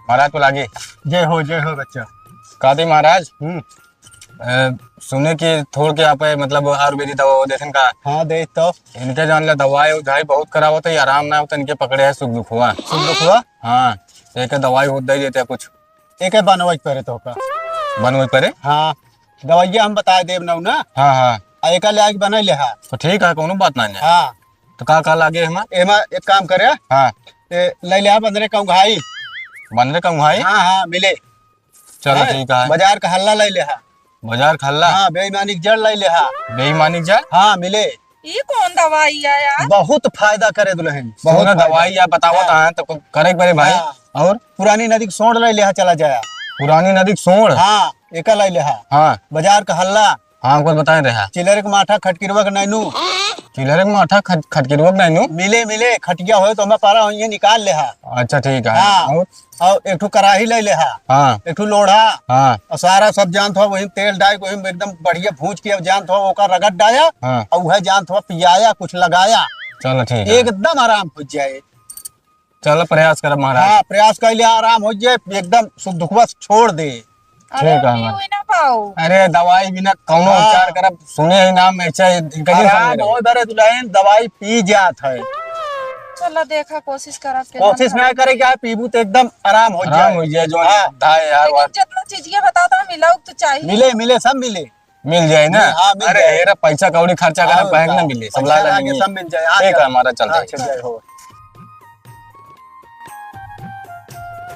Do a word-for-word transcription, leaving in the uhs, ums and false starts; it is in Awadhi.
महाराज को लागे। जय हो, जय हो बच्चा। का दी महाराज? हम्म। अ, सुने कि थोड़ के आप, मतलब, आयुर्वेदिक दवा वो देथन का? हाँ, दे तो। इनके जान ले दवाई उधाई बहुत करावत है, आराम ना होता, इनके पकड़े है सुख दुखवा। सुख दुखवा? हाँ, एक दवाई हो दे देते कुछ। एक बनवई परे तो का? बनवई परे? हाँ, दवाइया हम बताए देब नौ ना। हाँ, हाँ। आ एका ले आके बनाई ले हा। तो ठीक है, कोनो बात ना है। हाँ। तो का का लागे हमा? एमा एक काम करे। हाँ। ए, ले ले हा बंदरे का उंघाई। बंदरे का उंघाई? हाँ, हाँ, मिले। चलो, हैं? ठीक है। बाजार का हल्ला ले ले हा। बाजार का हल्ला? हाँ, बेईमानी के जड़ ले ले हा। बेईमानी के जड़? हाँ, मिले। ई कौन दवाई है यार? बहुत फायदा करे दुल्हन, बहुत सुना, फायदा। दवाई आप बतावत हाँ। हैं तो करे के पड़े भाई। हाँ। और? पुरानी नदी के सोंड ले ले हा, चला जाया। पुरानी नदी के सोंड? हाँ, एका ले ले हा। हाँ। बाजार का हल्ला। हाँ, कुछ बताए रहे। चिलर के माठा खटकिरवा के नैनू। चिलर के माठा खट-, खटकिरवा के नैनू? मिले, मिले, खटिया होए तो हमें पारा होइए निकाल ले हा। अच्छा, ठीक है। हाँ। और? और एक ठो कराही ले ले हा। हाँ। एक ठो लोढ़ा। हाँ। और सारा सब जानत हो, वही तेल डाल के, वही एकदम बढ़िया भूज के, अब जानत हो, ओकर रगड़ डाया। हाँ। और वह जानत हो, पियाया, कुछ लगाया। चलो, ठीक है। एकदम आराम हो जाए। चलो, प्रयास करब महाराज। हाँ, प्रयास कर लिया, आराम हो जाए, एकदम सुख दुखवा छोड़ दे। अरे, ठीक है, हम पी महाराज। हुई ना पाओ। अरे, दवाई बिना कौनो हाँ। उपचार करब, सुने ही नाम, ऐसे कैसे आराम समझ रहे? हो, बरे दुल्हन, दवाई पी जात है। चलो, देखा, कोशिश करब के कोशिश ना ना करे, क्या पीबू तो एकदम आराम हो आराम जाए। हो जाए, जो हाँ। था यार, लेकिन बात। जितना चीज ये बताओ तो मिलाऊ तो चाहिए। मिले, मिले, सब मिले। मिल जाए ना? हाँ, मिल अरे, जाए। हेरा, पैसा कौड़ी खर्चा करे, हाँ, बैंक ना मिले, सब पैसा लाला लागे, मिले। सब मिल जाए। हाँ, ठीक है, चल। हमारा चलता हाँ, है। चल जाए, हो।